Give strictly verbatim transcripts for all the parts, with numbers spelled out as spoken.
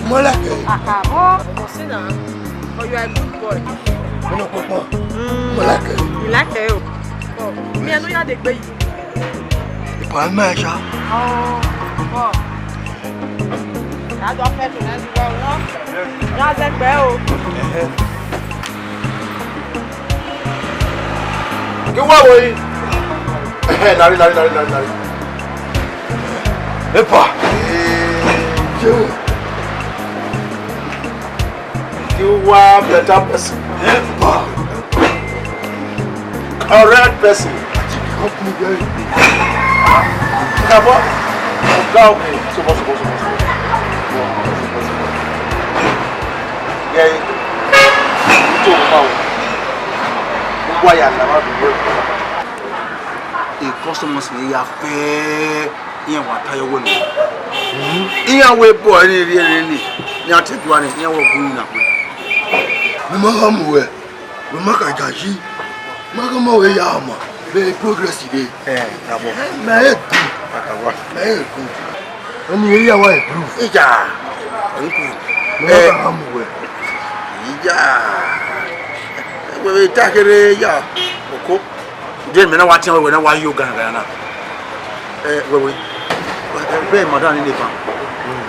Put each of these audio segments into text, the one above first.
Mo like it. Aha, mo. Mo see na. Oh, you are a good boy. Mo no pokpon. Mm. Mo like it. You like it, oh. Oh, me, I know you are the way. Ipa ma sha. Oh, oh. That's what I feel. That's what I feel. That's the bell. Ghi wa vbo yi? Ẹhẹn, nari, nari, nari, nari, nari. Epa. Ee, Jehu. Ghi wa better person. Epa. Correct person. Gabọ. Ga oke. Sọbọ, sọbọ, sọbọ, sọbọ. Yeah, yeah. Uwa ya na ma bi. E customers ne ya fẹ iran wa ta yọ wẹ nọ. Iran wẹ bọ ẹre rhie rre ni, ne a te dua ni, iran wẹ gu na wẹ. Ne ma gha mu wẹ, ne ma ka ja yi, ma gha ma wẹ ya ma, vbe progress de. Eh, bravo. Ma e gu. Bravo. Ma e gu. Oni area wa improve. Ija. Improve. Mo Eh. Ka mu wẹ. Ija. Wẹ wẹ ta kere ya. Oko. De mẹ na wa tiẹn wẹ na wa yo gan gan na. Eh, wẹ wẹ. Eh, vbe madam ni ne ban.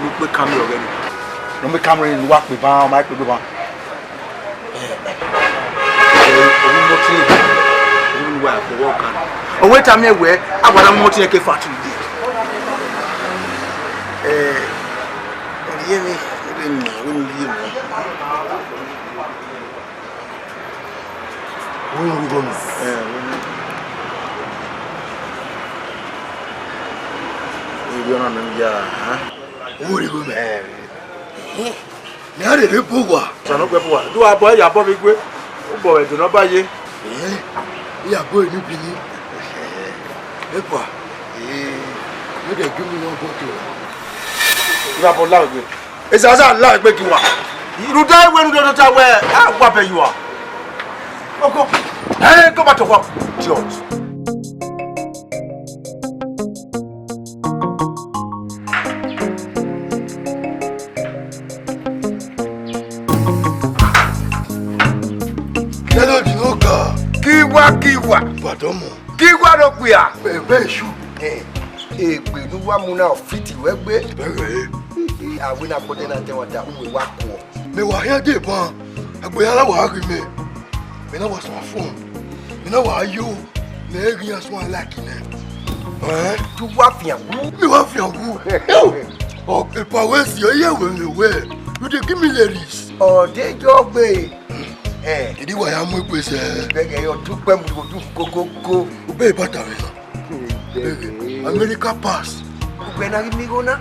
Ni pe camera ọghẹ ni. No me camera ni wa pe ban, ma pe ban. Ovbi mọtin, ovbi uwa ẹkpo ọghe ọkan. Ọ wẹ tama ẹn wẹẹ, a wa na mu mọtin ẹn ke factory dee. Ẹ, ọ rhie mwẹ, ọ rhie mwẹ, ọ rhie mwẹ. Ọ rhie mwẹ. Ẹ, ọ rhie mwẹ. Ọ rhie ọna nọ ya, ha? Ọ rhie mwẹ. Ẹ. Mẹ a rherhe bu owa. Ọsan ne ọ gbe bu owa. Do wa bọ ya bọ vbe igue. U bọ vbe Ẹdo ne ọ ba ye. Ee, I ya bọ eni bini. Epa. Ee, ne de gi mi one bottle. I wa bọ la egbe. Ezaza la egbe gi wa. Rhunmwuda wẹ ne u do ta wẹ, a wa bẹ ye uwa. Oko. Ẹ, go back to work. Idiot. Kẹlẹ ọdin ọga. Kiwa, kiwa. Ìbàdàn mọ. Kiwa ló pè á. Ẹgbẹ́ èṣù. Ẹ, egbe ne u wa mu na, ọ fiti wẹ gbe. Bẹghe. Avbe na gbọdẹ na tẹ wan da, uwẹ wa kuọ. Mẹ wa hian dee ban, egbe hia na wa ghi mẹ. Mẹ na wa suẹn fun. Mẹ na wa yo. Mẹ ghi iran suẹn like nẹ. Ẹ? Te u wa fian wu? Mẹ wa fian wu. Eo, ọ, epa wẹ si, ọ ye wẹ mẹ wẹ. You dey give me ladies. Ọ de jọ gbe. Ẹ. Kidi wa ya mu egbe sẹ. Bẹghe, ọ dukpẹ mu, ọ du gogogo. Ube bata mẹ na. Bẹghe, America pass. Ugbẹ na ghi mi igho na.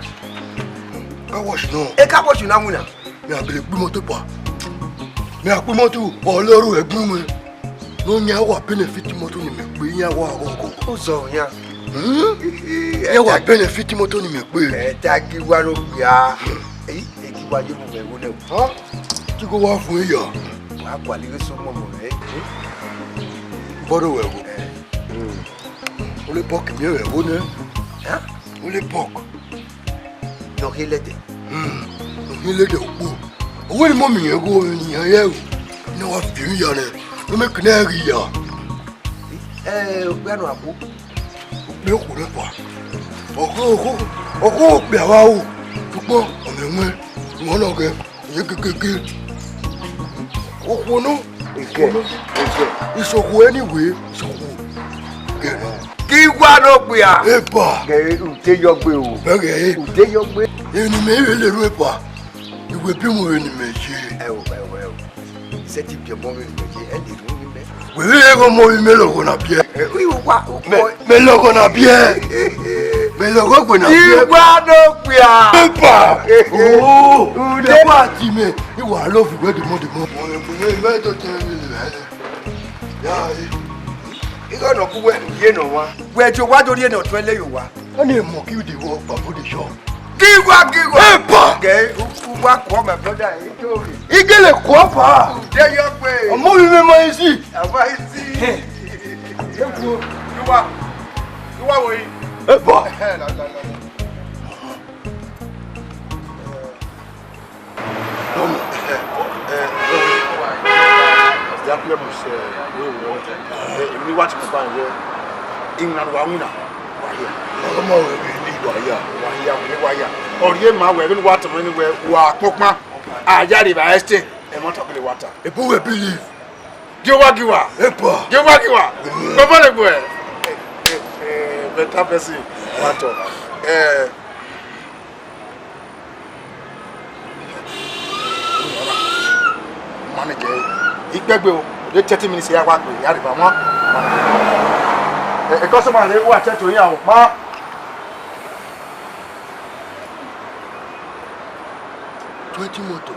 Car wash nọ. E car wash na winna. Mẹ a gele kpe imọto pa. Mẹ a kpe imọto, ọ lẹ ọrhu ẹgbẹn wẹ. Ne ọ yan wa benefit imọto ne imẹ kpe, iran wa ghọghọ. Uzọ yan. Hmm? Iran wa benefit imọto ne imẹ kpe. Ẹ ta gi wa ro ya. Eyi, e gi wa ye mu mẹ wo nẹ. Ha? Ti ko wa fun iya. Wa gualọ ighe so mọmọ rẹ. Bọdọ wẹ wo. Ole pọk miẹn wẹ wo nẹ. Ha? Ole pọk. Ne ọ khin lẹdẹ. Hmm, ọ khin lẹdẹ okpo. Ọ wẹ ne mọmi yẹn gho, iran ye ru. Ne wa fi emwi ya nẹ, ne ọ mẹ kene ẹre ghi ya. Ẹ, okpia nọ akpo. Okpia okhuo nẹ kua. Ọkho, ọkho, ọkho okpia wa ru. Sokpan, ọ mwẹ ẹmwẹ, ọ na ghẹ. Iye gegege. Okhuo nọ. Ege, ege. Isokhuo anyway, isokhuo. Ege. Ke I wa ne okpia. Epa. Ghe, u te yọ gbe o. Bẹghe. U te yọ gbe. Eni mẹ vbe lele ru epa. Iwe bi mu vbe ne imẹ ye. Ẹ o, ẹ o, ẹ o. Sẹtin biẹ ọmọ vbe ne imẹ ye, ẹ lele ru ne imẹ. Wẹ vbe ghe ọmọ vbe imẹ lọghọ na biẹ. Ẹ, u wa, u Mẹ, wa. Mẹ lọghọ na biẹ. Mẹ lọghọ gbe na biẹ. I wa ne okpia. Epa. Oo, ude. Epa ti mẹ. I wa love you, wẹ demo, demo. Mo, mo, mo, mo, to tell you, ya, eh. Igho nọ ku wẹ, ye nọ wa. Wẹ je owa do rhie ne ọ tuẹ le ye owa. Ọni mọ ki de wọ ọkpa body shop. Give wa, give wa. Epa! Gẹ, u, u wa kọ, my brother, eh, sorry. I gele kọ pa. There you go. Ọmọ mi mẹ ma isi. Àwa isi. Hey. Eku. Give wa. Give wa wo yi. Epa! Eh, la, la, la, la. Iye mu sẹ, wẹ wọ, ẹ, emwi wa ti kọkpa wẹ, iwinna ne uwa winna, wa hia. Ọmọ wẹ vbe ni wa hia. Wa hia, wẹ wa hia. Ọ rhie ma wẹ, vbene uwa tama ni wẹ, wa kpokpan. A ya rre evba Esther, ẹmwata ọghe wa ta. Ebu wẹ believe. Gie wa gie wa. Epa. Gie wa gie wa. Baba le gbe. Better person. Wa tọ. Eh, Manager, ikpẹgbe o, de thirty minutes ya wa gbe, ya rhie ba wan. E, e customer re wa chat to ya o, ma. Twenty motor.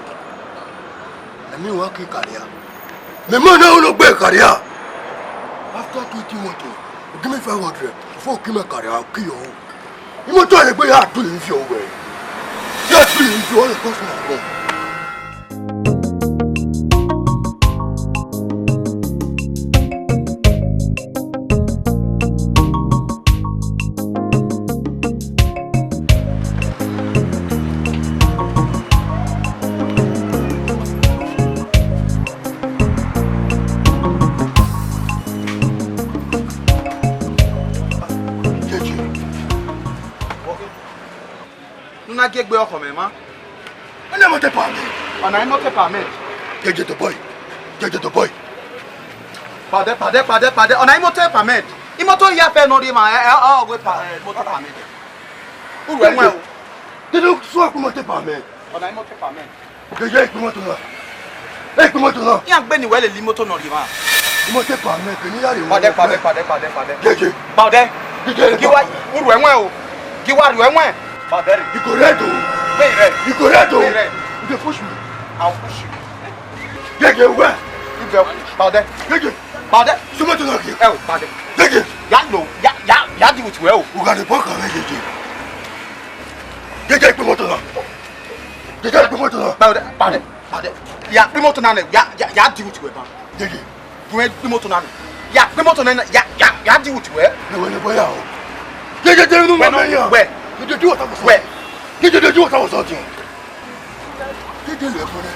Ẹmi wa ke carrier. Mẹ ma na unu gbe carrier. After twenty motor, give me five hundred. Before give me carrier, I'll kill your own. Imoto ẹre gbe ya tu emwi viọ wẹ. Ya tu emwi viọ, ọ lẹ customer kọ. Jeje. Ne u na gie egbe ọkhọ mẹ ma. Ọ na imoto permit. Ọ na imoto permit. Jeje the boy. Jeje the boy. Padẹ, padẹ, padẹ, padẹ. Ọ na imoto permit. Imoto ya fẹ nọ rhie ma, ẹ, ẹ, ọ wẹ pa, ẹ, imoto permit. U ru ẹmwẹ o. Jeje, sọ ku imoto permit. Ọ na imoto permit. Jeje, ikpẹ imoto na. Ikpẹ imoto na. Iran gbe ni wẹ lele imoto nọ rhie ma. Imoto permit, kẹ ni ya rhie. Padẹ, padẹ, padẹ, padẹ, padẹ. Jeje. Padẹ. Jeje. Gie wa, u ru ẹmwẹ o. Gie wa ru ẹmwẹ. Padẹ rre. You go red o. Wait, red. You go red o. Wait, red. You dey push me. I'll push you. Jeje, wẹ. Padẹ. Jeje. Padẹ. Sọ imoto na gie. Ẹ o, padẹ. Jeje. Ya lo, ya, ya, ya di with well. U gha de bọ kan vbe jeje. Jeje, ikpẹ imoto na. Jeje, ikpẹ imoto na. Padẹ, padẹ, padẹ. Ya kpẹ imoto na nẹ, ya, ya, ya di with well, man. Jeje. Gun kpẹ imoto na nẹ. Ya kpẹ imoto na nẹ, ya, ya, ya di with well. Ne wẹ ne boy ya o. Jeje, jeje, no, wẹ no, wẹ. Jeje, do what I was. Wẹ. Jeje, jeje, do what I was doing. Jeje, lu ẹko nẹ.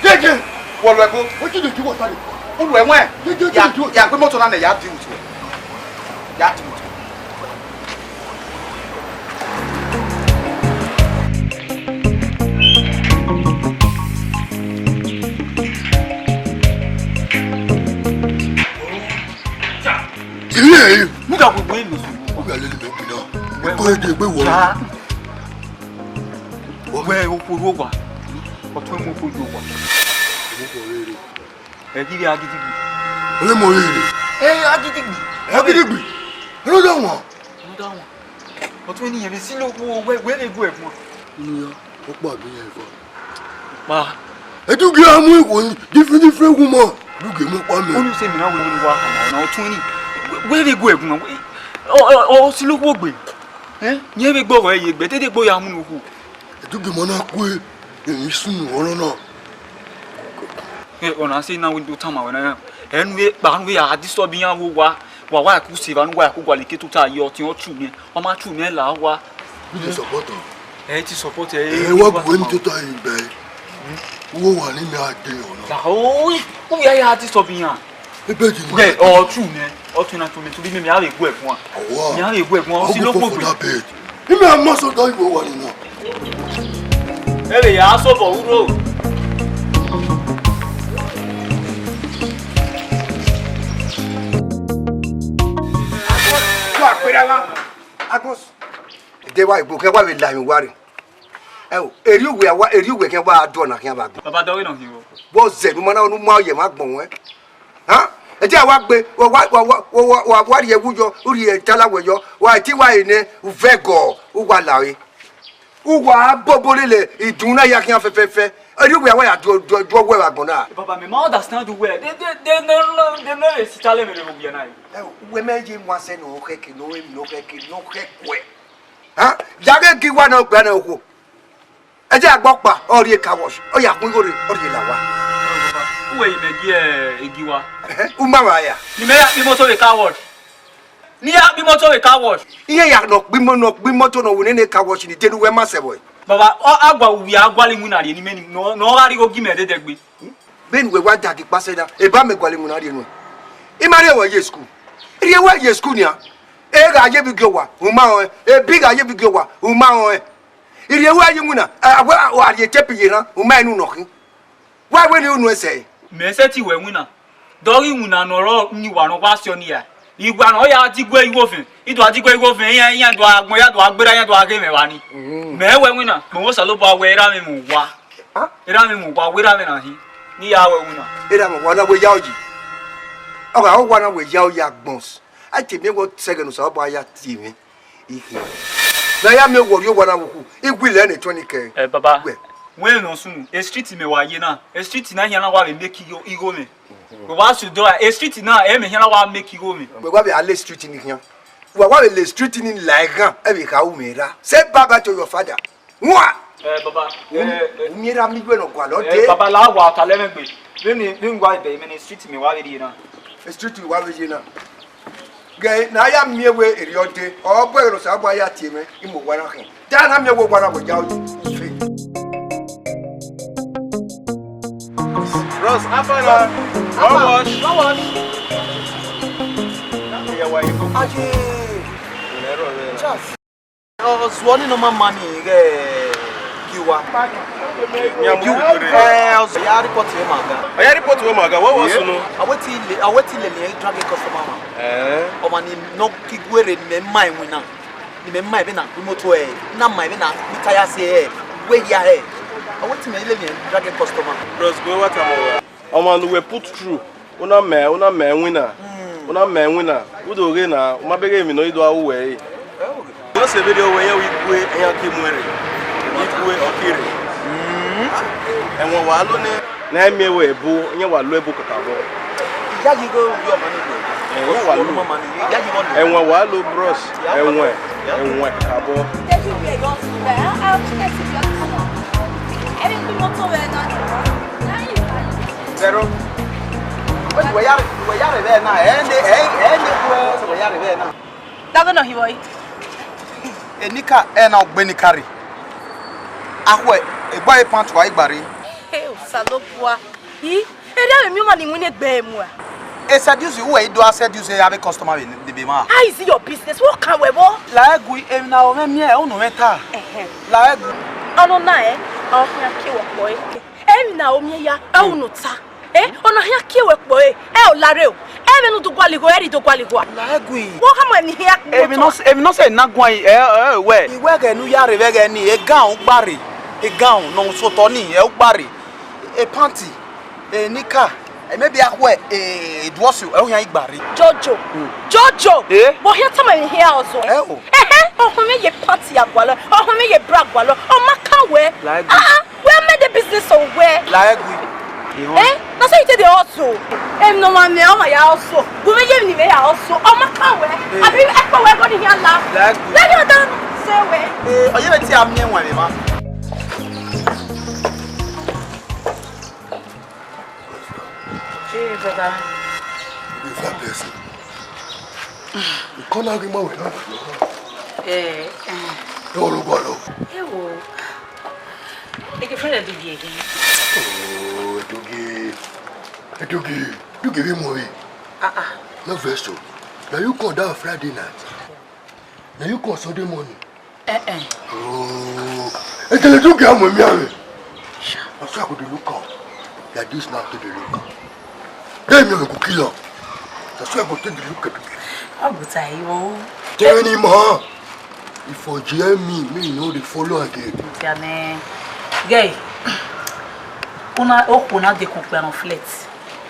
Jeje. Wọ lu ẹko. Wetin dey do water dey pour? U lu ẹmwẹ. Jeje, jeje, ya, do what? Ya kpẹ imoto na nẹ, ya di with well. Ya di with well. Ilé yìí. Nígbà gbogbo èlò. Ó bẹ̀rẹ̀ lórí mi pinna. Wẹ́, kó o dé gbé wọ̀. Ja. Wẹ́, okoro wa. Ọtún mú okoro wa. Orúkọ rere. Ẹ ghi rẹ agidigbi. Ore mo rere. Ẹ agidigbi. Agidigbi. Ẹ ló dá wọn. Ẹ ló dá wọn. Ọtún ènìyàn mi sí ló wo wẹ́, wẹ́ lè gbọ́ ẹ̀gbọ́n. Inú yọ, ó pọ̀ àbí yẹn fọ. Pa. Ẹ tún gé ọmọ ìwò yín, different, different woman. Lùgẹ̀ mọ́ pa mi. Ó ní sẹ́mi náà wọlé wá, ọ̀nà ọ̀tún ni. Wẹ́ lè gbọ́ ẹ̀gbọ́n. Ọ, ọ, ọ, sí ló wọ́ gbé. Ẹ? Yẹn lè gbọ́ ọ̀rọ̀ ẹ yẹ gbẹ, tẹ́tẹ́ gbọ́ ya mú nù kú. Ẹ tún gé mọ́ náà kú ẹ, èmi sùn ọ̀rọ̀ náà. Ẹ, ọ̀nà àṣẹ iná wíńdò tàmà wẹ̀ náà. Ẹnu ẹ, pàánù ẹ, àdìsọ́bí yẹn wo wa. Wa wa ku se va nu wa ku gua le ke tota ye ọtẹn ọtu mẹ. Ọ ma tu mẹ la wa. Mi de support o. Ẹ ti support ẹ. Ẹ wa gu eni tota yi bẹ. Wo wa ni mi a de ọ̀nà. La o, u ya ya ti sọ bi yan. Ebe di ni. Ẹ, ọtu mẹ, ọtu na tu mẹ, tu bi mẹ, mi a le gu ẹ fun wa. Ọwọ. Mi a le gu ẹ fun wa, o si lo gbogbo. Imi a mọ sọ dọ ibo wa ni na. Ẹ lè yà á sọ̀bọ̀ wúrò. Kí wàá pèrè wá. Agos. Ìdè wa ìgbò kẹ wá lè la ìwà rẹ̀. Ẹ o, èrì ìwé àwa, èrì ìwé kẹ wá dùn ọ̀nà kí a bá gbọ́. Bàbá dọ́wé náà kí n wọ. Bọ́ zẹ̀, nu mọ́ náà, nu mọ́ ọ̀yẹ̀ má gbọ̀n wọ́n. Hàn? Ẹ jẹ́ àwa gbé, wọ́n wá, wọ́n wá, wọ́n wá, wọ́n wá rí ẹwú yọ, ó rí ẹ táláwẹ̀ yọ, wà á ti wá ìní, ùfẹ́ gọ̀, ó wà láre. Uwa bobo lele idun na ya khian fẹfẹfẹ. Eri uwa wa ya du, du, du ọwẹ vbe agbọn na. Baba, me ma understand you well. They, they, they no, no, they no dey challenge me level na. Ẹ o, uwẹ mẹ ye wan sẹ ne ọ khẹke, ne ọ ru emwi ne ọ khẹke, ne ọ khẹkuẹ. Ha? Ya ghe gi wa na ọgbẹn na okhuo. Ẹ jẹ agbọkpa, ọ rrie car wash, ọ ya khuẹn igho rre, ọ rrie la owa. Uwẹ yi mẹ gie, e, gi wa. Ẹhẹn, u ma vba ya. Ne imẹ ya kpe imoto vbe car wash. Ne I ya kpe imoto vbe car wash. Iran ya nọ kpe imo-, nọ kpe imoto nọ vbe nene car wash ni, de ne uwẹ ma sẹ vbọ? Baba, ọ, a gua uwia, a gualọ iwinna rhie ne imẹ ni, nọ, nọ gha rhie igho gi mẹ dẹdẹgbe. Vbene uwẹ wa da gi kpasẹ na, eba mẹ gualọ iwinna rhie nuẹn. I ma rhie wẹ ye school. Rhie wẹ ye school nian. E gha ye vbe igie owa, u ma rẹn. Ebi gha ye vbe igie owa, u ma rẹn. I rhie wẹ ye iwinna, a, a, a rhie tape ye erhan, u ma rẹn unu nọ khin. Wa wẹ ne unu ẹsẹ. Mẹ sẹtin wẹ iwinna. Dọghe iwinna ne ọ rọ ne uwa ne ọ wa sẹ ọnii ra. Iwa ne ọ ya diguẹ igho vẹn, I do a diguẹ igho vẹn, iran, iran do a gbọn, iran do a gberra, iran do a ghe mwẹ evba nii. Mẹ wẹ iwinna, kpẹn Osanobua wẹ erha mwẹ mu uwa. Ah? Erha mwẹ mu uwa, wẹ erha mwẹ na hin, ne I ya wẹ iwinna. Erha mwẹ uwa na wẹ ya oyi. Ọ gha owa na wẹ ya oyi agbọn. A te miẹn wẹ sẹ ẹghẹ ne Osanobua ya tie mwẹ. Ikhin. Na ya miẹn wẹ ọ rhie owa na vbe okhu, I wi lẹ ne etuẹn ni kẹ. Eh, baba. Wẹ. Wẹ ne ọ sunu, e street mẹ wa ye na, e street na khian na wa vbe make igho, igho mwẹ. Wẹ wa sẹ odọ ra, e street na, ẹ mẹ khian na wa make igho mwẹ. Wẹ wa vbe a le street ni khian. Wẹ wa vbe le street ni la eghan, ẹ vbe kha ru mwẹ ra. Say bye bye to your father. Wa! Eh, baba, eh, eh, u miẹn erha miẹn iwẹ ne ọ gualọ eh, dee. Baba, la wa ta lẹ mwẹ gbe. Vbene, vbene wa bẹ mẹ ne street mẹ wa vbe rhie na. Street wa vbe ye na. Ghe ne a ya miẹn wẹ erriọ dee, ọ bu ẹghẹ ne Osanobua ya tie mwẹ, I mu owa na khian. Da na miẹn wẹ owa na wẹ ya oyi. Bros, how far na? How far? Wash. Wash. Aye. Charles. Ọ zuọ ni nọ ma ma ni ghẹ gi uwa. Gi uwa. Eh, ọ zuọ ya report vbe ma ga. Ọ ya report vbe ma ga, wẹ wẹ sunu. A wẹ te le, a wẹ te lele drag customer ma. Eh. Ọmwa ni nọ ki guerre ni mẹ ma iwinna. Ni mẹ ma vbene a gu imoto ẹre, na ma vbene a kpita ya sẹ ẹre, wẹ hia ẹre. A wẹ te mẹ lele drag customer. Bros, go wa tama wa. Ọmwa ne uwẹ put through, u na mẹ, u na mẹ iwinna, u na mẹ iwinna, u do ghe na, u ma bẹghe emwi ne ọ i do ru uwẹ re. Ọ sẹ vberriọ wẹ iran wẹ igue, iran ke mu ẹn rre, igue ọ ke rre. Ẹwẹn wa lo nẹ, ne a i miẹn wẹ ebo, iran wa lo ebo kakabọ. Iyayi igho vbe ọmwa ni gbe. Iran wa lo. Iyayi igho ni. Ẹwẹn wa lo, bros, ẹwẹn, ẹwẹn kakabọ. Vẹrẹ o. Wẹ, wẹ ya, wẹ ya rre vbe na, ẹ ne, ẹ, ẹ ne wẹ, wẹ ya rre vbe na. Daghe nọ hi vbọ yi? Enika, ẹ na ogbe enika rre. Akhuẹ, egbe e pant wa igba rre. He, Osanobua. Hi, erha mwẹ miẹn ọmwa ni winna egbe ẹre mua. E seduce uwẹ, I do a seduce avbe customer vbe, vbe, vbe ma. How is it your business? What can we, what? La ẹgu, emwi na ọ mwẹ miẹn, unu mwẹ ta. Ẹhẹn. La ẹgu. Ọnọna ẹ, ọ khian kie wẹ kpọ ẹre. Emwi na ọ miẹn ya, ẹ unu ta. Eh, ọna khian kie wẹ kpọ ẹre, ẹ ọ lare o. Ẹ vbe ne u do gualọ igho, ẹ rhie do gualọ igho a. La ẹgu. Wẹ ọ khama ni hia. Emwi nọ, emwi nọ sẹ na guan ẹ, ẹ, wẹ. I wẹ ẹghẹ ne u ya rre vbe ẹghẹ ni, egan u gba rre, egan nọ sotọ ni, ẹ u gba rre. E panti, e nika, e maybe akhuẹ, e, e duọsi, ẹ u khian igba rre. Jojo, Jojo, Eh? Wẹ ọ khian tama emwi hia ọzọ. Ẹ o. Ẹhẹ, ọhọn mwẹ ye panti ya gualọ, ọhọn mwẹ ye bra gualọ, ọ ma kan wẹ. La ẹgu. Ah, ah, wẹ mẹ the business of where? La ẹgu. Eh? Na so you take the hustle. Em, no man, me, ọ ma ya hustle. Gu me ye ni me ya hustle. Ọ ma kan wẹ. Eh. Abi e kpa wẹ go ni hia la. La ẹgu. La ya da se wẹ. Eh, ọ ye me ti a miẹn wan vbe ma. Hey, brother. You be fine person. Come now, give my way. Eh, eh. Don't worry about it. Hey, wo. Your friend Edugie again. Oh, Edugie. Edugie. Edugie, be more. Ah, ah. No vex o. Now you come down Friday night. Now you come Sunday morning. Eh, eh. Oh. Ekele Edugie, I'm with me. That's why I go to look out. Like this now, to the look out. Then you go kill her. That's why I go take the look at you. Ọ bụ ta iwo. Tell him, huh? If you hear me, me, you know, they follow again. Tiane. Gay. Una okwu na de kun kpẹrun flat.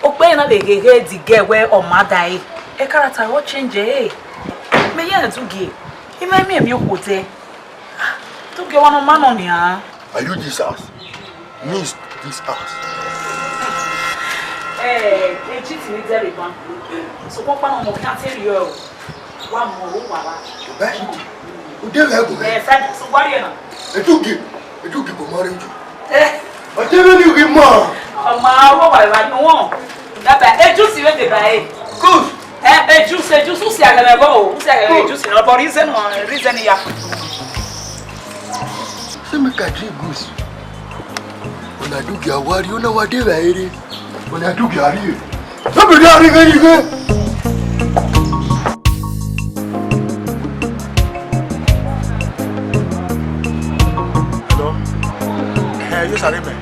Okpe na be gheghe di gẹ wẹ ọ ma da e. E character ọ change e. Me ye Edugie. I ma miẹn emwi okhuo dẹ. Edugie, wa nọ ma nọ nian. Are you this house? Miss this house. Eh, eh, cheat ni dẹ le ban. So, kọ pa no mo kan te ri o. Wa mo ro wa wa. Bẹ́ẹ̀ni, o dé rẹ̀ gùn mẹ́. Eh, Fred, so wari na. Edugie, Edugie kò mọ rẹ jù. Eh. Ọjọ́ ló ní ìwé mọ́. Ọmọ arúgbó wà wá ni wọ́n. Bàbá, ejú sí wéde báyìí. Good. Eh, ejú sí, ejú sí, sí àgẹ̀mẹ̀ bọ̀ o. Sí àgẹ̀mẹ̀ ejú sí, ọ̀bọ̀ reason, reason ya. Say make I drink goose. Una Edugie wari, una wa dey here. Ọna dughe a rrie. Ọ bẹghe a rrie ighe. Hello. Eh, yes, I remember.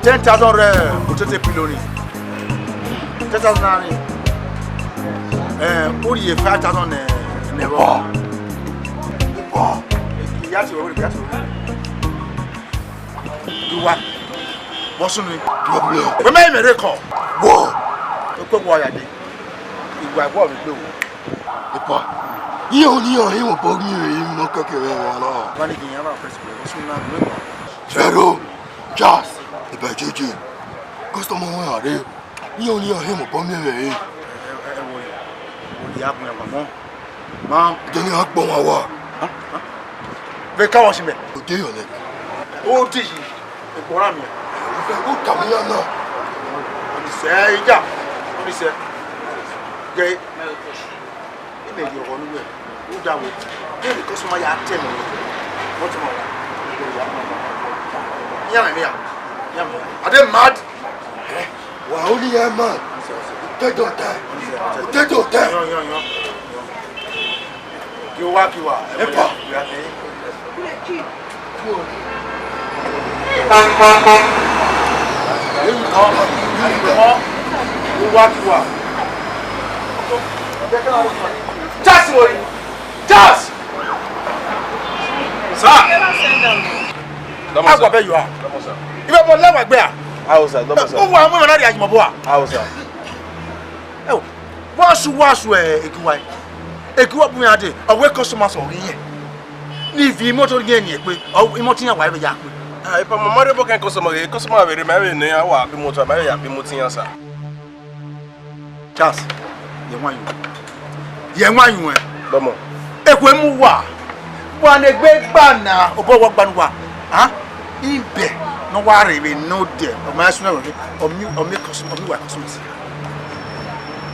Ten thousand rẹ otete pillow ni. Ten thousand naira ni. Eh, u rhie five thousand ne, ne vbọ. Vbọ. Iya ti wẹ, iya ti wẹ. Uwa, vbọ sunu ni. Problem. Wẹ ma i mwẹ rre kọ. Wọ. Ekpe wọ ya dee. Igua ẹvbo vbe gbe wo. Epa. Iye oni ya he mo bọ ghi re mo kẹkẹ vbe wa na. Ba ni ghi yan ba first play. Vbọ sunu na gbe wa. Zero. Charles. Ebe jeje. Customer wan are. Iye oni ya he mo bọ mi vbe re. Ẹ wo ya. Wo ya gun ya mọ. Ma. Deni a gbọ wa wa. Vbe ka wa si mẹ. O de yọ nẹ. O di yi. Egbọra mi. Ẹ u tama iran na. Ọnisẹ, ija. Ọnisẹ. Gẹ. Imẹ ye ọghọ ne uwẹ. U da wẹ. Vbene customer ya tẹ mẹ. Wọ́n ti mọ̀ wá. Iran mẹ, iran. Iran mẹ. Are they mad? Wa only a man. Take your time. Take your time. Yo, yo, yo. Yo, wa ki wa. Epa. Yo, wa ki wa. Just wait. Just. Sir. Agua bẹ yọ a. Ibe mo lẹ wa gbe a. Aho sir, dọmọ sir. Uwa mu na ria jumọ bua. Aho sir. Ẹ o, wa su, wa su, ẹ, ekiwa. Ekiwa bu ya de, ọ wẹ customers ọ ghi yẹn. Ni vi imoto yẹn ni ekpe, ọ, imoto yan wa ebe ya kpe. Ah, ipa mo mare bo kan customer, customer vbe re ma vbe ne a wa bi moto, ma vbe ya bi moto yan sir. Charles, ye wan yu. Ye wan yu ẹ. Dọmọ. Ekhue mu wa. Wa ne egbe gba na, obọ wọ gba nu wa. Ha? Ibẹ ne ọ wa rre vbe ne odẹ, ọ ma ya sunu ẹvbo, ọ mi, ọ mi custom, ọ mi wa customers.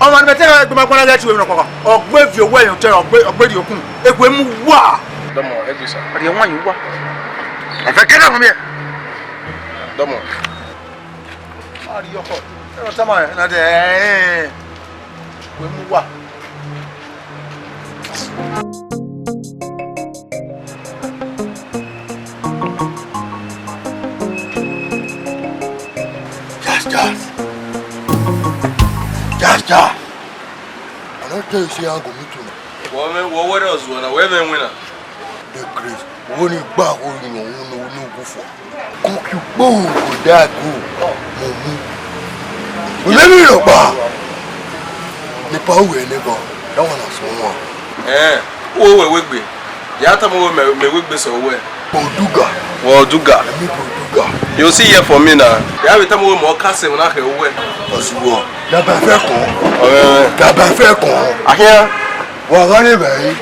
Ọmwa ne mẹ te gha gbe ma gbọna ghẹ tie wẹ nọ kpakpa. Ọ gbe viọ owẹ yọ tẹ, ọ gbe, ọ gbe rhie okun. Ekhue mu wa. Dọmọ, ẹ gbe sir. Rhie wan yu wa. Ẹ fẹ kẹrẹ ọmọ mi ẹ. Dọmọ. Ma rhie ọkhọ. Ẹ tama na dẹ. Wẹ mu wa. Jas, Jas. Jas, Jas. I don tell you say I go meet una. Wọ mwẹ, wọ wẹrẹ ọzuọ na, wẹ mwẹ winna. The grace. Wo ni gba wo ni wọn unu unu gufu. Kuki kpo go da go. Mo mu. Ole mi ro pa. Ni pa uwe ne go. That one na so one. Eh, wo we we gbe. Ya tama wẹ mẹ, mẹ wegbe sẹ owẹ. Portugal. Portugal. Emi Portugal. You see here for me now. Ya vbe tama wẹ mẹ ọ ka sẹ na khẹ owẹ. Ọzuọ. Gaba fẹ kọn. Ọrẹrẹ. Gaba fẹ kọn. Ahian. Wa gha re vbe ẹre.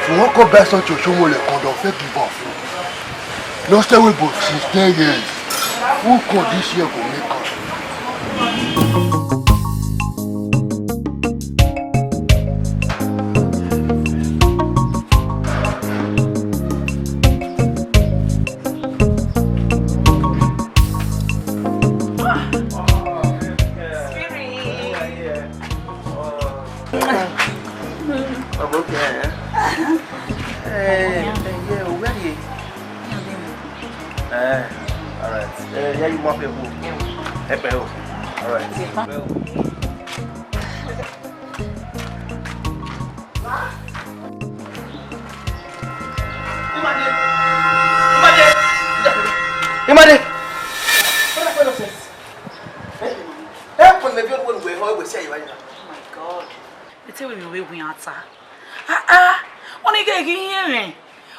Fun wọn kọ best of Chochomole kọdọ fẹ give up. No stay with both since ten years. Who call this year go make am? Ọbọ kẹ ẹ. Ẹ, ẹ, yẹ, o wẹ ye? Ẹ, all right. Ẹ, yẹ, you want people? Ẹ pẹ o. All right. Imade! Imade! What kind of nonsense? Eh? Eh, put me, you won't wear, how we say you are. Oh my God. Ete wẹ vbe wẹ wian ta. Ah, ah, ọni ghe ghi hiẹn mwẹ.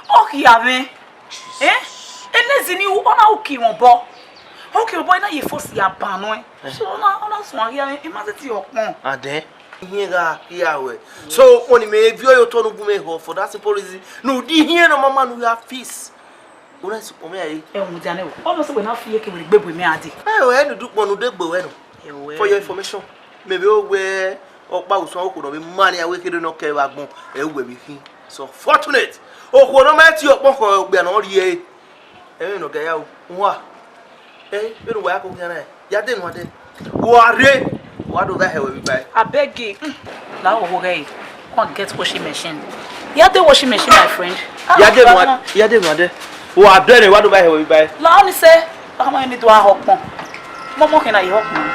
Ọ khia mwẹ. Eh? Enezi ni u, ọ na uki mwẹ obọ. Ọ uki mwẹ obọ, I na ye force ya ban nuẹn. So ọ na, ọ na suẹn ghi a, I ma sẹtin ọkpọn. Adẹn. Ihiẹn gha khia ruẹ. So, ọni mẹ viọ ye otọ ne u gu mwẹ họ for that simple reason. Ne u di ihiẹn ne ọ ma ma ne u ya fix. Una sukpọn mẹ a re. Ẹ, mudia nẹ o. Ọ nọ sẹ wẹ na fi eke wẹ gbe bu mẹ a dee. Ẹ o, ẹ ne u dukpọn ne u degbe wẹ nọ. Ẹwẹ. For your information, mẹ vbe wẹ ọkpa usun okhuo nọ vbe ma nian wẹ kherhe ne ọ kẹ vbe agbọn, ẹ wẹ vbe khin. So fortunate. Okhuo ne ọ ma tie ọkpọn khọ okpia ne ọ rhie ẹre. Ẹmwẹ ne ọ ga ya o. Uwa. Ẹ, vbene uwa ya koko khian na. Ya de nuan dẹ. Wa rre, wa do vba hẹ wẹ vbe iba ẹre. Abeg, mm, la wo wo ghe. Go and get washing machine. Ya de washing machine, my friend. Ah, ya de nuan, Mama. Ya de nuan dẹ. Wa dẹ ne wa do vba hẹ wẹ vbe iba ẹre. La ọni sẹ, Mama ni do a họkpọn. Mọmọ khin na ye họkpọn.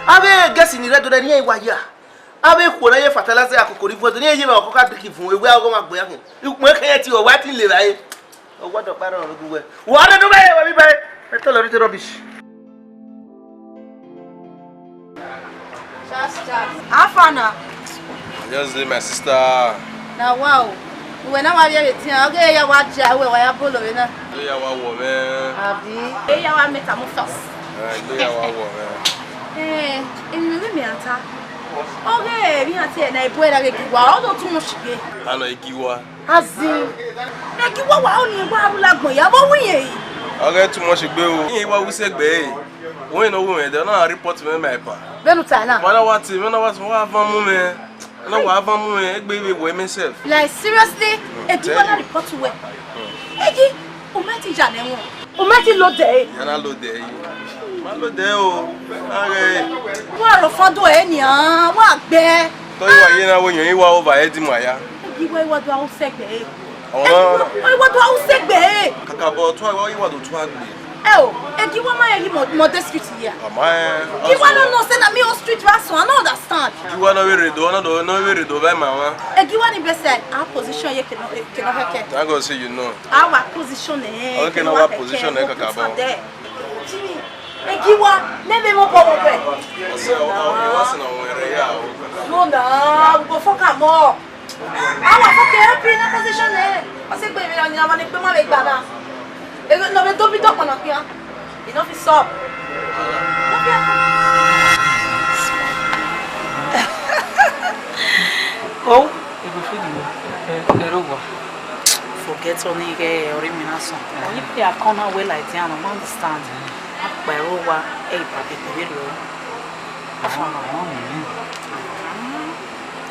Avbe gẹsi ni rre do rẹ ne iran wa ya. Avbe ikhuo na ye fertilizer akoko ni vuọn do, ne iran ye vbe ọkọ ka diki vun, ewe aghọmwa gbe ya khin. Ukpọn kẹyẹ ti ọ wa ti le vba ẹre. Ọ wa dọkpa rrọọ vbe gu wẹ. Wa rre do vba ẹre wẹ vbe iba ẹre. Ẹ tọlọ rite rubbish. How far na? I just dey, my sister. Na wa o. Uwẹ na wa vbiẹ vbe edian, ọ ghe ya wa dia, uwẹ wa ya bolo vbe na. Igbe ya wa wọ mwẹ. Abi? E ya wa metamorphose. Eh, igbe ya wa wọ mwẹ. Eh, emwi ne mẹ miẹn ta. Ọ ghe emwi iran tie na, ebo ẹre gha ghi wa, ọ do too much gbe. Anọ igi wa. Azin. Ẹ gi wa wa ọni wa ru la agbọn ya, vbe ọ wẹ irẹn yi? Ọ ghe too much gbe o. Irẹn wa wu sẹ egbe ẹre. Wẹ ne ọ wu mwẹ dẹ, ọ na report mwẹ ma epa. Vbene u ta na? Wa na wa tie, wa na wa tie, wa van mu mwẹ. Ọ na wa van mu mwẹ, egbe vbe wẹ mwẹ self. Like, seriously? Ẹ gi wa na report wẹ. Ẹ gi, u ma ti ya nẹ wọn. U ma ti lo dẹ ẹre. Ya na lo dẹ ẹre. Ma lo dẹ ẹre o. A ghe. Wa rọ fọdọ ẹre nian, wa gbẹ. Tọ iwa ye na wo yan iwa over head mu aya. Iwa, iwa do a wu sẹ egbe ẹre. Ọmọ. Iwa, iwa do a wu sẹ egbe ẹre. Kakabọ tua iwa, iwa do tua gbe. Ẹ o, ẹ gi wa ma ye ghi mọ, mọ de street ye. Ọmọ ẹ. Gi wa no know say na me own street wa sọn, I no understand. Gi wa no vbe rre do, no do, no vbe rre do vbe ma wa. Ẹ gi wa ni best side, our position ye keno, keno hẹkẹ. Thank God say you know. Our position eh. Okay, now our position eh, kakabọ. Jimmy, ẹ gi wa, ne me mo bọ wọ bẹ. Ọsẹ, ọ, ọ, ọ, wa sẹ na wọn rẹ ya o. No na, we go fuck am up. Awa fucking help in that position eh. Ọ sẹ egbe vbe ni, awa ni egbe ma vbe gba na. Ẹ no vbe do bi do kpọnọ khian. Enough is up. Oh, ego feel you. Eh, ero wa. Forget ọni ghe ọre mi na sọn. Ọni pe a kọn na wẹ like that, I don't understand. Akpa ẹro wa, ẹ i ba bẹbẹ vberriọ. Afa na. Mama, mama.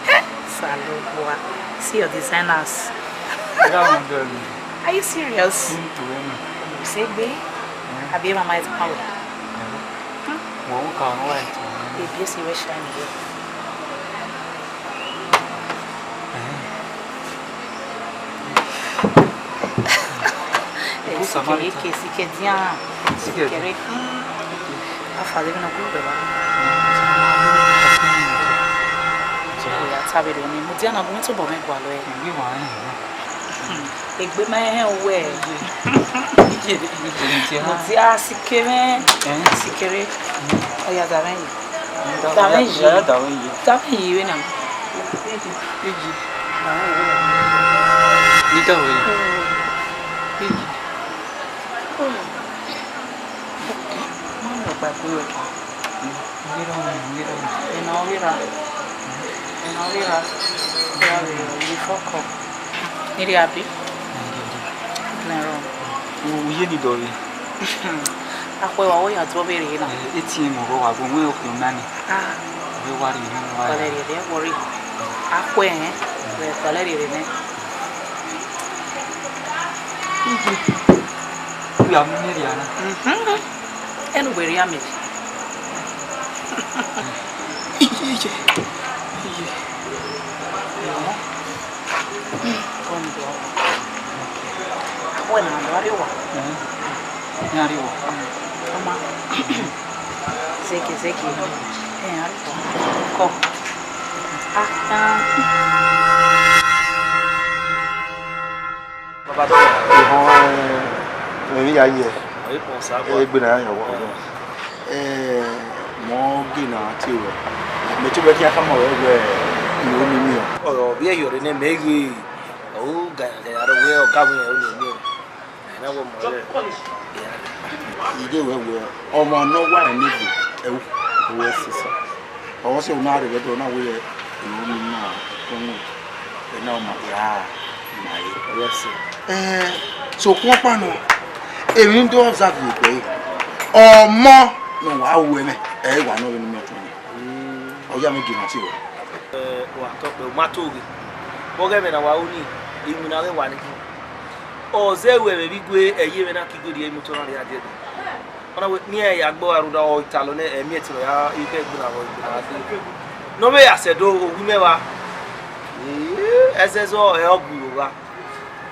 He, Salobua. See your designers. That one there. Are you serious? Into any. You say, babe? Abi mama is power. Wọ́n wọ́n kà wọ́n wáyé tó. Babe, you see where shine here. Sikere ke, sikedian. Sikere. Afa de na ku beba. Ya ta vbe ni, mudia na gu mi tobọ mwẹ gualọ ẹre. Egbe ma hẹn wẹ. Mudia sikere. Sikere. Ọ ya da mwẹ yi. Da mwẹ yi. Da mwẹ yi vbe na. Iji. Ni da mwẹ yi. Iji. Ma nọ gba gbe wẹ. Ena ọ ghi ra. Ena ọ ghi ra. Ena ọ ghi ra. Ena ọ ghi ra. Ena ọ ghi ra. Uye ni dọre. Akhuẹ wa wo ya dọ vberriọ na. Eh, etiẹn mẹ ọghọ wa gu wẹ okhuo na ni. Ah. Vbe wa rhie nọ wa. Gbalẹ rhie, don't worry. Akhuẹ ẹn, vbe gbalẹ rhie nẹ. Ije. Uya mu ne rhia na. Mhm. Enu wẹ rhia mẹ. Ije, ije, ije. Come down. Wẹ na do arrie owa. Eh. Ne arrie owa. Ọma. Zege, zege. Eh, arrie owa. Kọ. Ah, ah. Ehọ, emwi ya ye. Egbe na ya yọ wọ. Eh, mọ ghe na tie ruẹ. Mẹ te wẹ khian khama ruẹ wẹ, I ru ne I miẹn. Ọ vbe yọ rre nẹ, mẹ ghe, ọ ga ya ga ya rre wẹ ọ ga wẹ ọ ne I miẹn. Ẹ na wẹ ọmọ rẹ. I ghe wẹ wẹ, ọmwa ne ọ wa rẹn ne egbe, ẹwu, wẹ sisa. Ọ sẹ, u na rre vbe ẹdẹ, ọ na wẹ, I ru ne I miẹn, ọ na ma ya ma ye. Yes, sir. Eh, sokpan ọkpa nọ, emwi ne I do observe ye egbe ẹre, ọmọ ne ọ wa ru ẹmwẹ, ẹ i wa nọ vbene I miẹn ọtuẹn nẹ. Mm. Ọ ya mwẹ gie ima tie ruẹ. Eh, wa tọ kpẹ, u ma to ghe. Vbe ọghe ẹmwẹ ne a wa ru nii, iwinna ghe wa ni khin. Ọ zẹ ru ẹmwẹ vbe igue, ẹ i ye ẹmwẹ na ke igue rhie imoto na rhie adiẹdẹ. Ọna wẹ ne irẹn ya gbe ọghe rhunmwuda ọ talọ nẹ, ẹmwẹ ẹtin ya ike gbinna vbọ, gbinna vbe dee. Ne ọ vbe ya sẹ do, owu mwẹ vba. Ee, ẹzẹzọ ẹ ọ gbe iro gha.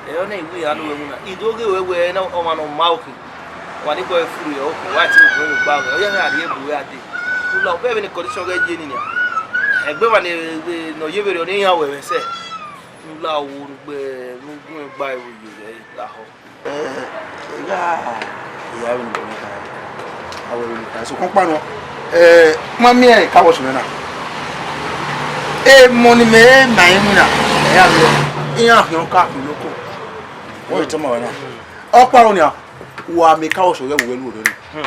Ẹ ọ na iwu iran ne uwẹ winna. I do ghe wẹ wẹ ne ọmwa ne ọ ma okhin. Ọmwa ni gbe ọre furu ye okhin, wa te ogun vbe gba wẹ. Ọ ya gha rhie bu wẹ a dee. U la obọ vbene condition ghẹ ye ni nia. Ẹgbẹe mwa ne, ne ọ ye vberriọ ne iran wẹ mwẹ sẹ. U la owo ne u gbe, ne u gu mwẹ gba ẹvbo ye lahọ. Eh, I gha, I gha vbe ne I kha, a wẹ vbe ne I kha. Sokpan ọkpa nọ, eh, ma miẹn car wash mwẹ na. Emọ ne imẹ ma emwi na, ẹ ya vbe iran khian ọka khin loko. Wẹ tama wẹ na. Ọkpa ro nia, wa miẹn car wash ọghe vbe uwẹ lu orre ni.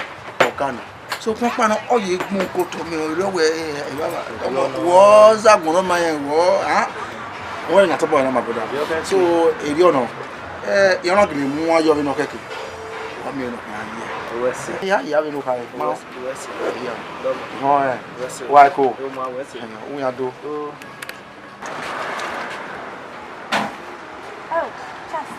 Ọka na. Sokpan ọkpa nọ, ọ ye gbọn okotọ mẹ, ọ rọ wẹ, eh, eh, baba, ọmọ, wọ za gbọn ma yẹn, wọ, ah. Wẹ na tọbọ na, my brother. So, erriọ nọ, eh, I ọna gele mu uwa yọ vbe nọ kẹkẹ. Wa miẹn nọ, ya ye. Uwẹ sẹ. Ya, ya vbe nọ kha, ma. Uwẹ sẹ. Ya. Họn, eh. Uwẹ sẹ. Wa ko. Yo, ma, uwẹ sẹ. Eh, u ya do. Oh. Oh, Charles,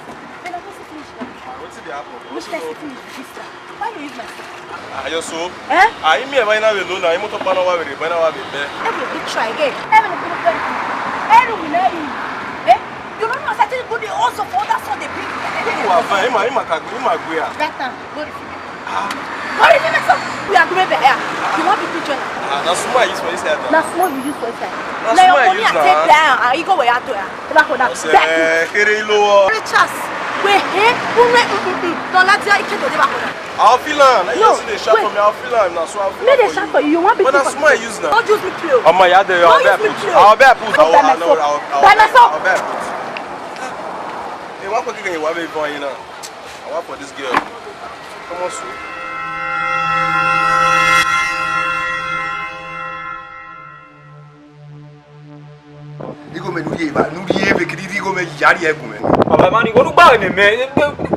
then I go see finish now. Ah, wetin dey happen? Which kind city is this now? Why you use my phone? Ah, your soul? Eh? Ah, imi ẹ ma na vbe lo na, imoto pa na wa vbe re, ba na wa vbe bẹ. I will be try again. Every good, every good. Every will, every will. Eh? You don't know, I tell you, go dey also for other son dey bring. Wa fa, ima, ima ka, ima gbe a. That time, go dey Ah. What is it, sir? We are going there. You want to picture? Ah, na small I use for inside. Na small you use for inside. Na small I use na. Take down. Ah, you go where you do. Ẹ bá kọ dá. Ọsẹ kéré ló wọ. Richards, wait, eh? Who wait? Mm, mm, mm. Don't let your kid dey back. I'll feel am. No, you see the shot for me. I'll feel am. Na so I'll feel am. Me dey shout for you. You want be. But na small I use na. Don't use me play. Ọmọ ìyá dẹ yọ. Don't use me play. I'll be put. I'll be put. I'll be put. Hey, what for this girl? Come on, sweet. Igho mẹ ne u rhie eva, ne u rhie eve kiri igho mẹ ya rhie ẹgu mẹ. Baba, ma righo, ne u gba ẹmwẹ mẹ,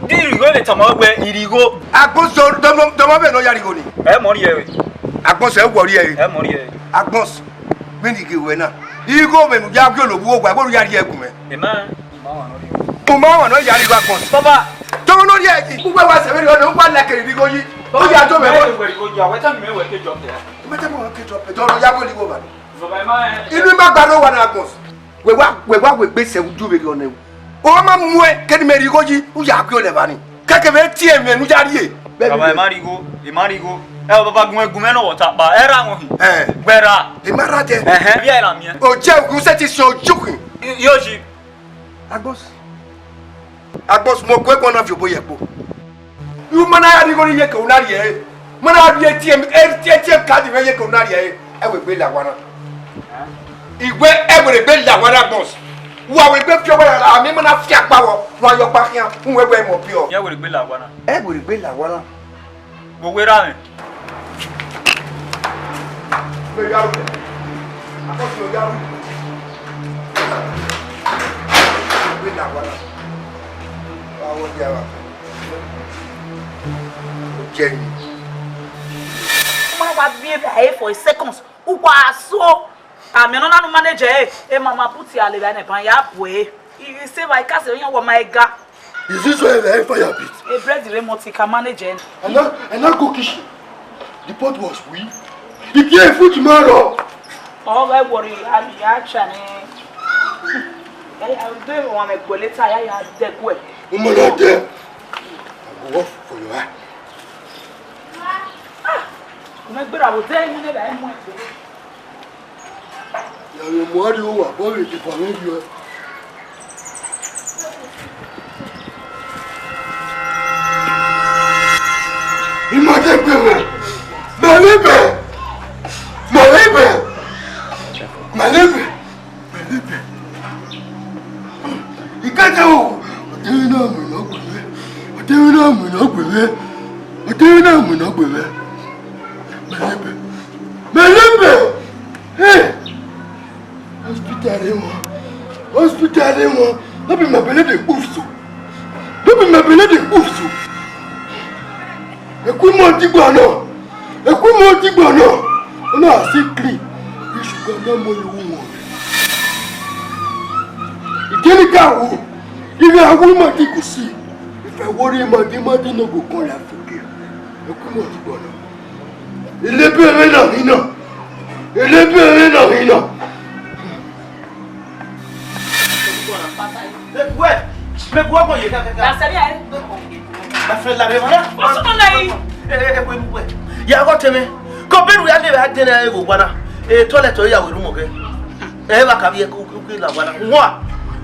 di righo ne tama wẹ irigho. Agbọn sẹ, dọmọ, dọmọ vbe ne ọ ya righo ni. Ẹ mọ rhie ẹre. Agbọn sẹ, ẹ wọ rhie ẹre. Ẹ mọ rhie ẹre. Agbọn sẹ, vbene I ghe ruẹ na. Igho mẹ ne u ya gie olobọ uwa, ẹgbe ne u ya rhie ẹgu mẹ. Amen. U ma wan ne ọ ya rhie igho agbọn. Baba. Tọmọ ne ọ rhie ẹgi. Uwẹ wa sẹ vberriọ nẹ, u wa la kere ne igho yi. U ya do mẹ. Wẹ igho ya, wẹ tell me wẹ ke jọ kẹ. Mẹ tell me wẹ ke jọ kẹ. Dọrọ ya bo ni igho ba. Baba, ma. Inu ima gba rre owa na agbọn. Wẹ wa, wẹ wa, wẹ gbe sẹ udu vberriọ nẹ. Ọ ma muẹ, kẹ ne imẹ rhie igho yi, u ya gue olẹ evba ni. Kẹkẹ vbe tie ẹmwẹ ne u ya rhie. Baba, ẹ ma rhie igho, ẹ ma rhie igho. Ẹ, baba, gun ẹgun mẹ nọ wọ ta kpa, ẹ ra wọn hin. Ẹ. Wẹ ra. Ẹ ma ra dẹ. Ẹhẹn, vbiẹ ra miẹn. O jẹ ogun sẹ ti sẹ ojukhun. Yo ji. Agbọs. Agbọs, mẹ ọguẹguọn na viọ obọ ye ẹkpo. U ma na ya rhie igho ni, iyeke u na rhie ẹre. Ma na rhie A T M, A T M card mwẹ, iyeke u na rhie ẹre. Ẹ wẹ egbe la owa na. Igbe, ẹ wẹ egbe la owa na, Agbọs. Wa wẹ egbe fi owa na, a miẹn ma na fi akpa wọ, wa yọ ọkpa khian, u wẹ wẹ mọ biọ. Ẹ wẹ egbe la owa na. Ẹ wẹ egbe la owa na. Vbe owerra mwẹ? Vbe ya ru? Akọsẹ ya ru. Vbe na wa na. Wa wo dia wa. Jẹ ni. Ma wa bi ebe ahe for a second. Uwa so. Ami nọ na nu manager e, e ma ma put ya le ba ne ban ya bu e. I, I se ba I ka se yan wa ma ga. Is this why I fire pit? A bread re mo ti ka manage e. I now, I now go kitchen. The pot was full. The gear food tomorrow. Oh, don't worry, I, I try. I, I do want me go later. I, I de go. Woman out there. I go off for your eye. Ah, me gbera wo de mu ne ba mu e. Ya vbe mu ariọ owa, ọ vbe deba mwẹ rriọ. I ma de gbe mwẹ, mẹ vbe bẹ, mẹ vbe bẹ, mẹ vbe bẹ, mẹ vbe bẹ. I ka ta o, ọ deghẹ na mu ne ọ gbe mwẹ, ọ deghẹ na mu ne ọ gbe mwẹ, ọ deghẹ na mu ne ọ gbe mwẹ. Mẹ vbe bẹ, mẹ vbe bẹ. Hey! Hospital rre emwa. Hospital rre emwa. No be my belle dey poof so. No be my belle dey poof so. Eku imọ digbo nọ. Eku imọ digbo nọ. Una see clean. This sugar no more you want. Igeni ka wo. If I want my thing to see. If I worry my thing, my thing no go come like forget. Ilebe ẹmwẹ na hin na. Ilebe ẹmwẹ na hin na. Mẹ gu ọgbọn ye kakaka. Dasẹrẹ ẹ. Dasẹrẹ la rẹ ma. What's going on? Ẹ, ẹ, ẹ, wẹ, wẹ. Ya gọ tẹmẹ. Kọ bẹru ya lele a dẹn na ẹvbo wa na. E toilet ya wẹ ru mọ kẹ. Ẹ va ka vbiẹ ku ku la wa na. Wa.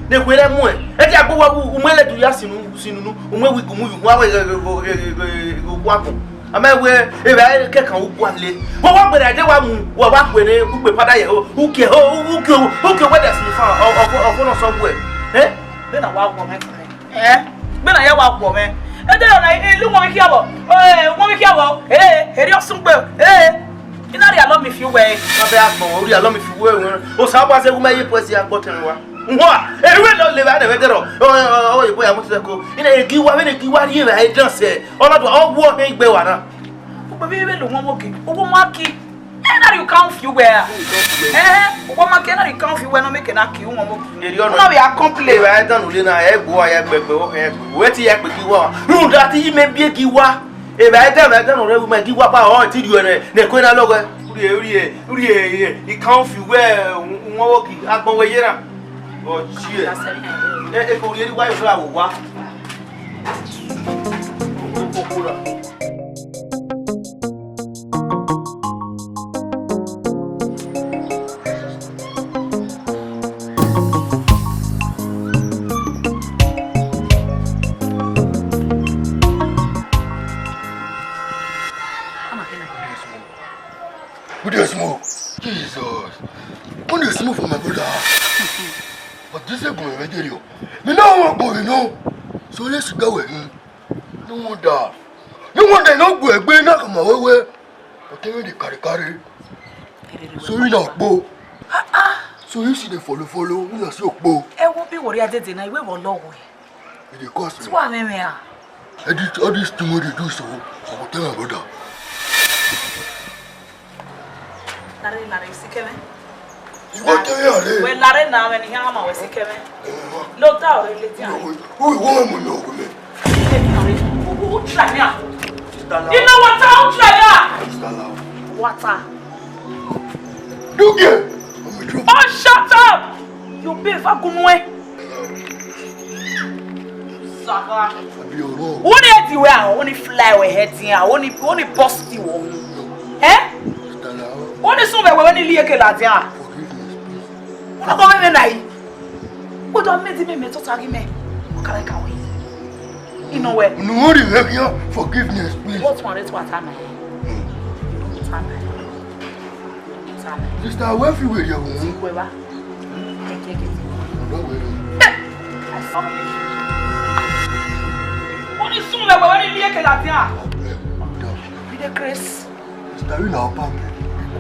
Ne kwe rẹ mu ẹ. Ẹ ti agbo wa wu, u mu ẹlẹdu ya sinu, sinu nu. U mu ẹ wi gu mu yu. Wa wẹ ghe ghe ghe ghe ghe wa gun. A ma wẹ evba kẹkan u gua le. Wa wa gbẹdẹ de wa mu, wa wa gbẹdẹ u gbe pada ye ho. U ke ho, u ke, u ke wẹ da si fa. Ọ, ọ, ọ, ọ, nọ sọ wẹ. Eh? Bena wa gu mẹ. Eh? Bena ya wa gu mẹ. Ede na ilu wọn khian vbọ. Eh, wọn khian vbọ. Eh, eri ọsungbe. Eh. I na rhie alọ mi fi uwẹ. Ma bẹ agbọn, u rhie alọ mi fi uwẹ. Osanobua zẹ gu mẹ ye puẹ si agbọn tẹn wa. Nwa, erriọ lọ levba nẹ vbe dẹrọ. Ọ, ọ, ọ, ọ, ebo ya mu tẹ ko. I na egi wa, vbene egi wa rhie vbe a dance. Ọ na do, ọ wu ọhẹn igbe wa na. Ukpe vbe vbe lo wọn vbe oke. Owọ ma ki. Ena you can't feel where. Eh, owọ ma ki, ena you can't feel where no make na ki wọn vbe oke. Eri ọna. Una we are complain. Eva ẹdan ule na, ẹ gbo ya gbẹgbẹ, ọ hẹ gbo. Wẹ ti ya gbe gi wa. Rhunmwuda te I mẹ biẹ gi wa. Eva ẹdan, eva ẹdan nọ rre wu mẹ gi wa ba ọ ti ri ẹnẹ, ne ẹko na lọghọe. Uri e, uri e, uri e, I can't feel where wọn vbe oke. Agbọn wẹ ye na. Ọ tie. E, e ko ri eri wa yo ra wo wa. Who dey smoke? Jesus. Who dey smoke for my brother? But this is going to be. Mi na wan gbọnmwẹ nọ. So let's go with him. No wonder. No wonder no gbe egbe na kama wewe. But even the carry carry. So you na okpo. So you see the follow follow, you na see okpo. Ẹ wo bí wọrí adédè náà, ìwé wọ lọ́wọ́ ẹ̀. You dey cause me. Tí wàá mẹ́rin à. All this, all this thing wey dey do so, I go tell my brother. Larre, larre, you see Kevin? You go tell her, eh? Well, larre now, when he hang out with Kevin. Lo ta o le ti. Who you want me to go me? Who, who try me? Sister Lau. You know what? Who try me? Sister Lau. Water. Dugie. Oh, shut up! You be a gunwe. Saka. Abi oro. Who dey di we ah? Who dey fly we head here? Who dey, who dey bust you? Eh? Sister Lau. Who dey sun we we ni liye ke la dia? Forgiveness, please. Who go me na yi? Who don make me me to tag me? Who can I call? You know where? No worry, we give forgiveness, please. What one is what am I? What am I? Sister, where you were your home? Whoever. Ọ̀dọ́ wẹ̀rẹ̀. Wọ́n ní sún lẹ́wọ̀ wọ́n ní ilé èkè láti à. Ọ̀dọ́. You dey craze. Sister, you na ọba mi.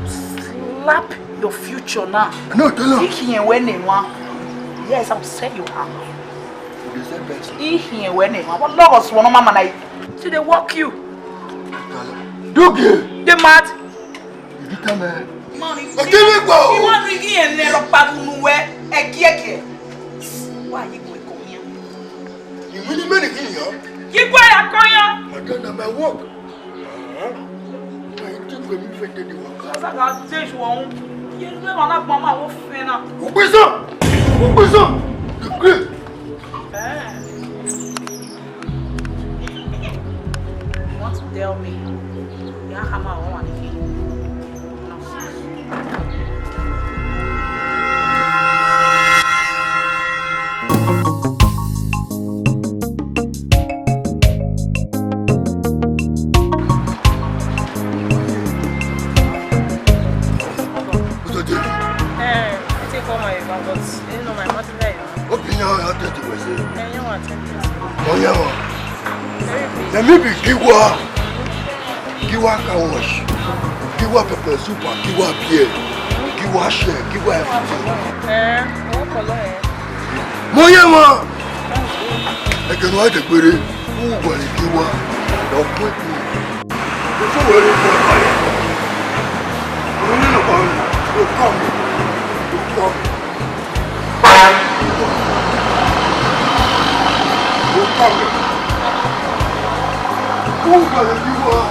Slap your future now. I no tell her. Ihiẹn wẹ ne wa. Yes, I will sell you out. You dey sell person. Ihiẹn wẹ ne wa. What logos wọ no mama na? She dey work you. Dugie. Dey mad. Ìdí tẹ́ mẹ́. Ọjọ́ mi gbọ́ o. Ìwọ rí kí ẹ̀ lẹ́ lọ pariwo nu wẹ́ ẹ̀kíẹ̀kíẹ̀. Wá yí kò kò yẹn. Ìwé ni mẹ́rin kì í yàn. Kí kú ẹ̀yà kọ́ yọ. Madam, na my work. Why you think we fit take the work? Sasa ka change wọn. Yé ló wà lápò ọmọ àwọn òfin náà. Òpin sàn! Òpin sàn! The great. Eh. You want to tell me? Ya hama o wa ni. No. What's your deal? Eh, I take all my bag, but you know my mother there. Open your hand, I'll tell you what I say. Eh, you want to? Oh, yeah, man. Very big. Let me be Giwa. Giwa car wash. Giwa pepper soup and Giwa beer. Giwa share. Giwa everything. Eh, what color, eh? Mo ye wọn. Ẹgẹnu adẹgbẹrẹ, who will give one? Your point me. Before we reach the fire, we need to come. You come. You come. You come. Who will give one?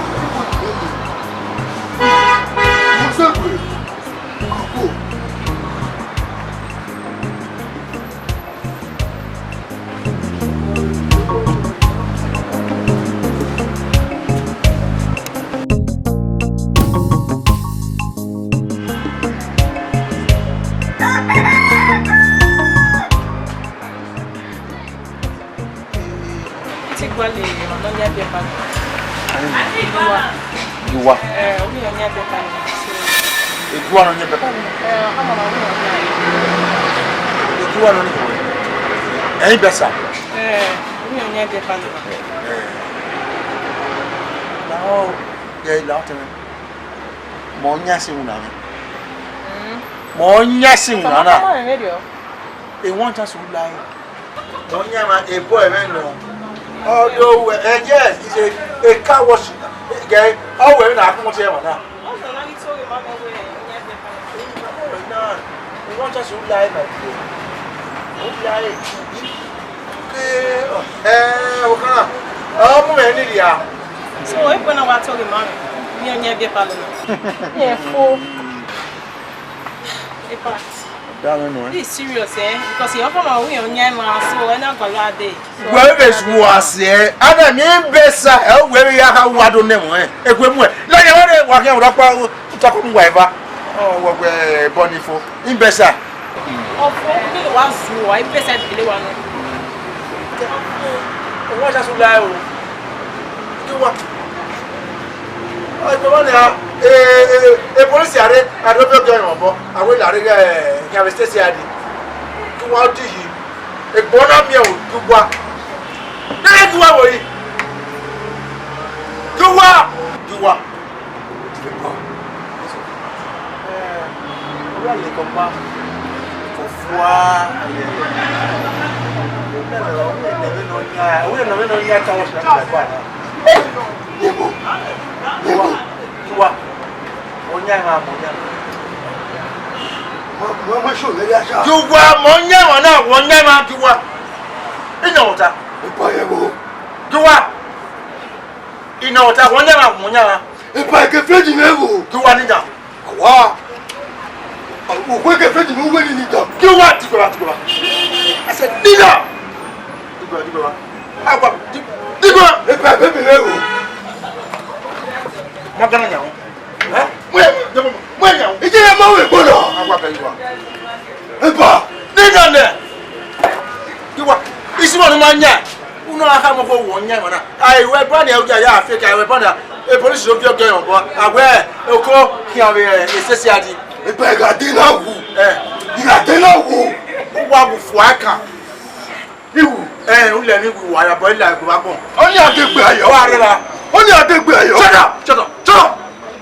Ti gualọ ọna ne ọ yan biẹ ba. Uwa. Uwa. Eh, ọ yan biẹ ba. Uwa ne ọ yan biẹ ba. Eh, ọ ma ma uwa. Uwa ne ọ ni. Ẹyin bẹsa. Eh, ọ yan biẹ ba. Eh. Na ọ, ya ila ọtẹn. Mẹ ọ yan ẹse iwinna mwẹ. Mm. Mẹ ọ yan ẹse iwinna na. Tọmọ tọmọ mwẹ rriọ. E wan chance u la ẹe. Mẹ ọ yan ma e boy mwẹ nọ. Ọ do wẹ, eh, yes, it's a, a car wash. Gẹ, ọ wẹ na akọmọ tie ẹmwa na. Ọ zẹ na ghi to ghe ma mẹ wẹ, ọ yan ẹse iwinna. E wan chance u la ẹe, my dear. U la ẹe. Ke, eh, ọvbokhan na, ọ mu mwẹ ni rria. So, ekhue na wa tọghe ma, ne ọ yan biẹ ba lọ na. Rẹn fo. Epa. Da mwẹ nuẹn. This serious, eh? Because your phone will on your man, so I not go out there. Wẹ vbe zuọ asẹ, ana mi bẹsa, ẹ wẹ vbe ya ha wa do nẹ mọ, eh. Ekhue mu ẹ. La ya wẹ wa khian wa kpa, u ta ko mu wa eva. Ọ, wẹ, wẹ, bọ ni fo. Imbẹsa. Ọfo, kí ló wá zu wa, imbẹsa ìdílé wa náà. Ọ wá ṣaṣu la ẹ o. Kí wá. Ọ, ìpè wá ni a, e, e, e, polisi àre, àdó bí ọjọ́ ìwọ̀n bọ́, àwọn ìlà àre, ẹ, kí a fi ṣe ṣe àdì. Kí wá ó dì yìí. Egbọn na miẹn o, kí wá. Nene kí wá wò yìí. Kí wá. Kí wá. Kí wá, mọ yan emwa na, wọ yan emwa kí wá. Ina ọta. Kí wá. Ina ọta, wọ yan emwa, wọ yan emwa. Epa, ke fridge mwẹ vbo? Kí wá nina. Awa. Uwẹ ke fridge mwẹ, uwẹ ni nina. Kí wá, dìgbà, dìgbà. I said, nina. Dìgbà, dìgbà. Awa, dì-, dìgbà. Epa, baby mwẹ vbo? Ma gana yan. Eh? Mwẹ, mwẹ yan. Ije ya ma wẹ gbọdọ. Awa, baby wa. Epa. Nina nẹ. Kí wá. Isi ma ni ma yan. Unu a kha mọ kho wọ yan emwa na. A, ẹ wẹ ba ni, ẹ ya ya fake, ẹ wẹ ba ni, e polisi do viọ ọgẹ yọn bọ. A wẹ, oko khian vbe, e, esesi a di. Epa, I gha de na wu. Eh. I gha de na wu. U wa wu fua ẹkan. Ni wu. Eh, u lẹ ni wu wa ya bọ, ila ẹgbẹ wa gbọn. Ọni a de gbe ayọ. Wa rẹ ra. Ọni a de gbe ayọ. Shut up! Shut up! Shut up!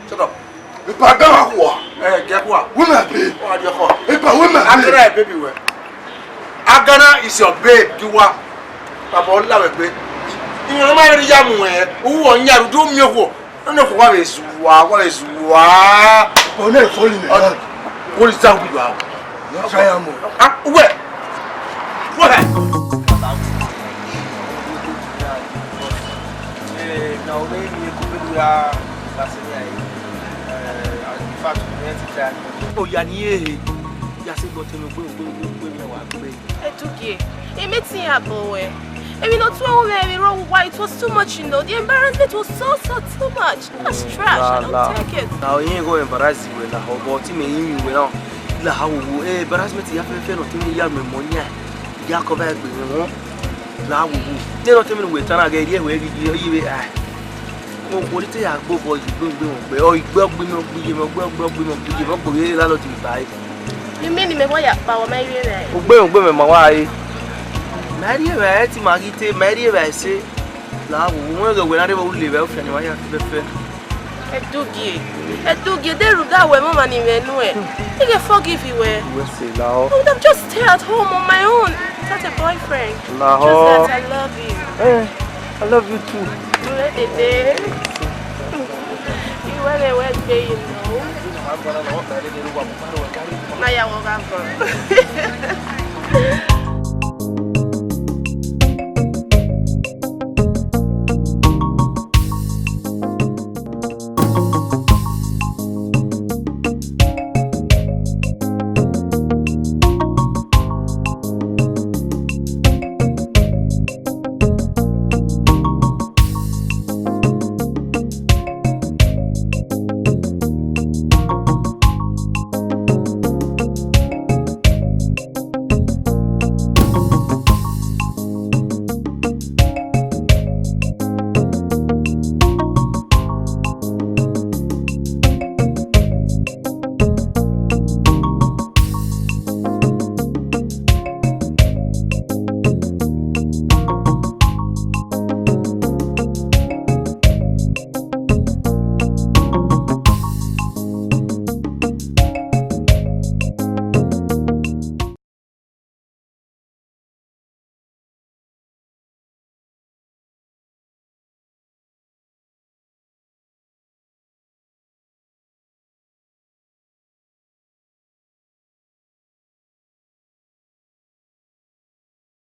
Shut up! Epa, gama khuwa. Eh, gẹ khuwa. Wẹ mẹ be. Wa di ọkọ. Epa, wẹ mẹ be. Agana baby wẹ. Agana is your babe, kí wá. Baba, ọ la wẹ gbe. Ìwọ̀n ma rí ya mu ẹ. Owó ọ̀nyá rú dó mi okhuo. Nínú okhuo wa vẹ zuwa, wa vẹ zuwa. Ọ nẹ fọlì nẹ. Ọ, fọlì sáà wí wa. Wọ́n ṣáyà mọ̀. Ah, wẹ. Wẹ. Eh, na o me mi ko pe ya ba se ni aye. Eh, in fact, we need to try. Oya ni ehe. Ya se gbọ tẹmẹ gbe, gbe, gbe, gbe, mẹ wa gbe. Edugie, emeti ya bọ wẹ. Emwi ne ọ tuẹ ru mwẹ, emwi rre owa, it was too much, you know. The embarrassment was so, so too much. That's trash. I don't take it. Na, na, oyin go embarrass wẹ na, but ti mẹ yin wẹ na. La ha wo wo, eh, embarrassment ya fẹfẹ nọ te mẹ ya mẹ mọ nia. Ya kọ ba egbe mwẹ wọn. La wo wo. Ne nọ te mẹ ne wẹ ta na ghe, rhie wẹ ghi ghi, oyi vbe, ah. Mo kori te ya gbe obọ yi gbe gbe wọn gbe, ọ igbe ọgbe mẹ, ọgbe iye mẹ, ọgbe, ọgbe ọgbe mẹ, ọgbe iye mẹ, ọgbe vbe la lọ di vba e. You mean mẹ wa ya kpa wọ ma rhie vbe? Ogbe, ogbe mẹ ma wa e. Ma rhie vbe e ti ma ghi te, ma rhie vbe e se. La wo, wo ghẹ wẹ na rre vbe u le vbe u fian ni wa ya fẹfẹ. Edugie, Edugie, de rhunmwuda wẹ mọ ọmwa ni mwẹ nuẹn. I ghe forgive wẹ. Wẹ se la ọ. I would have just stayed at home on my own without a boyfriend. La ọ. Just that I love you. Eh, I love you too. Wẹ dede. Iwẹ vbe wẹ gbe, you know. Ma ya wọ gha vọn.